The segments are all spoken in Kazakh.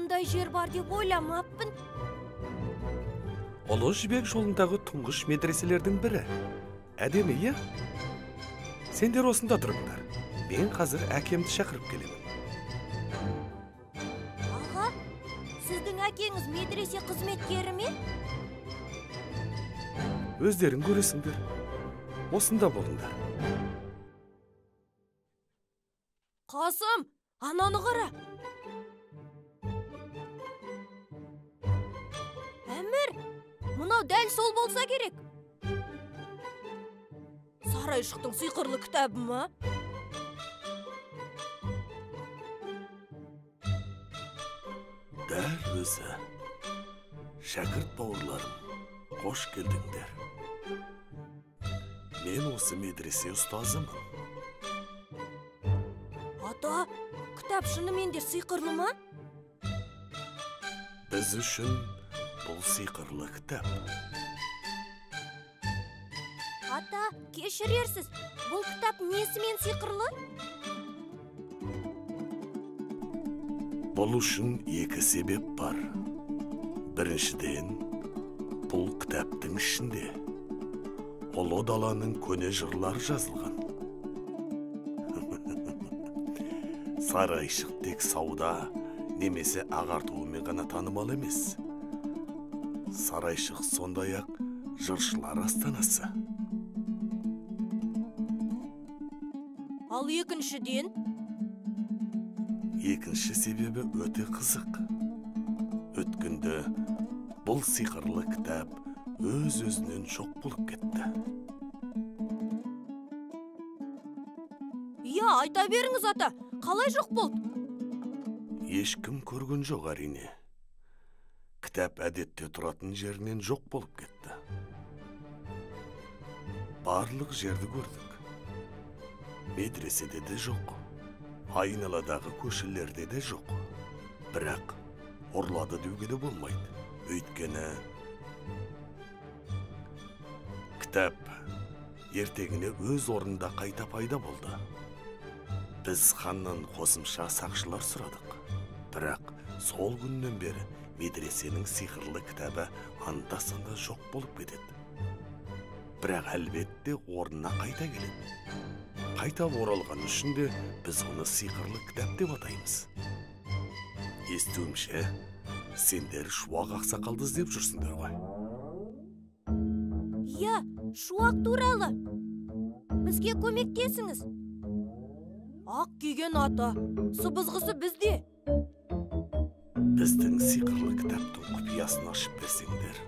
Мұндай жер бар деп ойламаппын. Ұлы Жібек жолындағы тұңғыш медреселердің бірі. Әдемі, иә? Сендер осында тұрыңдар. Мен қазір әкемді шақырып келемін. Аға, сіздің әкеңіз медресе қызметкері ме? Өздерің көресіңдер. Осында болыңдар. Қасым, ананы қара. Әмір, мынау дәл сол болса керек. Сарайшықтың сиқырлы кітабы ма? Дәл өзі. Шәкірт бауырларым, қош келдіңдер. Мен осы медресе ұстазымын. Ата, кітап шынымен де сиқырлы ма? Біз үшін бұл сиқырлы кітап. Ата, кешірерсіз, бұл кітап несімен сиқырлы? Бұл үшін екі себеп бар. Біріншіден, бұл кітаптың ішінде Ұлы даланың көне жырлары жазылған. Сарайшық тек сауда немесе ағартуымен ғана танымал емес. Сарайшық сондай-ақ жыршылар астанасы. Ал екіншіден? Екінші себебі өте қызық. Өткенде бұл сиқырлы кітап өз-өзінен жоқ болып кетті. Иә, айта беріңіз, ата, қалай жоқ болды? Ешкім көрген жоқ, әрине. Кітап әдетте тұратын жерінен жоқ болып кетті. Барлық жерді көрдік. Медреседе де жоқ, айналадағы көшелерде де жоқ. Бірақ ұрлады деуге де болмайды. Өйткені кітап ертеңіне өз орнында қайта пайда болды. Біз ханнан қосымша сақшылар сұрадық. Бірақ сол күннен бері медресенің сиқырлы кітабы анда-санда жоқ болып кетеді. Бірақ әлбетте орнына қайта келеді. Қайта оралған үшін де біз оны сиқырлы кітап деп атаймыз. Естуімше, сендер Шуақ ақсақалды іздеп жүрсіңдер ғой. Иә, Шуақ туралы. Бізге көмектесіңіз. Ақ киген ата, сыбызғысы бізде. Біздің сиқырлы кітаптың құпиясын ашып берсеңдер,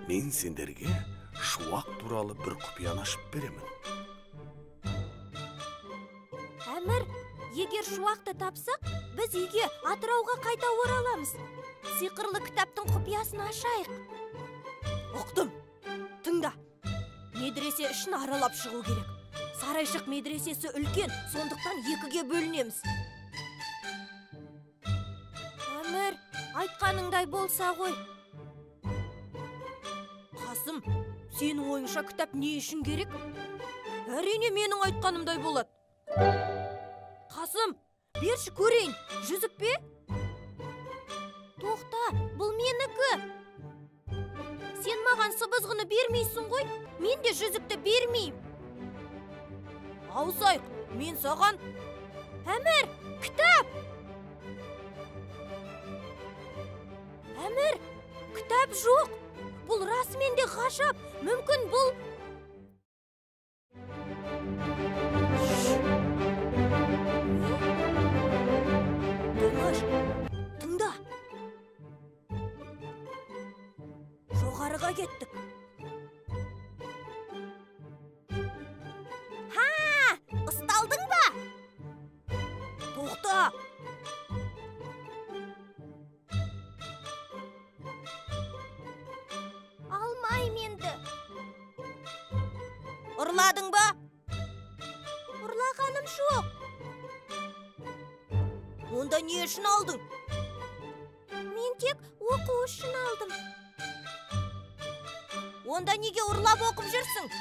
мен сендерге Шуақ туралы бір құпияны ашып беремін. Әмір, егер Шуақты тапсақ, біз үйге, Атырауға қайта ораламыз. Сиқырлы кітаптың құпиясын ашайық. Ұқтым. Тыңда. Медресе ішін аралап шығу керек. Сарайшық медресесі үлкен, сондықтан екіге бөлінеміз. Әмір, айтқаныңдай болса ғой. Қасым, сенің ойыңша кітап не үшін керек? Әрине менің айтқанымдай болады. Қасым, берші көрейін, жүзік пе? Тоқта, бұл менікі. Сен маған сыбызғыны бермейсің ғой, мен де жүзікті бермеймін. Ауысайық, мен саған... Әмір, кітап! Әмір, кітап жоқ. Бұл расымен де ғажап. Мүмкін бұл... Тыңдаш, тыңда. Жоғарыға кеттік. Ха! Ұсталдың ба? Тоқта! Алмаймын енді. Ұрладың ба? Ұрлағаным жоқ. Онда не үшін алдың? Мен тек оқу үшін алдым. Онда неге ұрлап оқып жүрсің?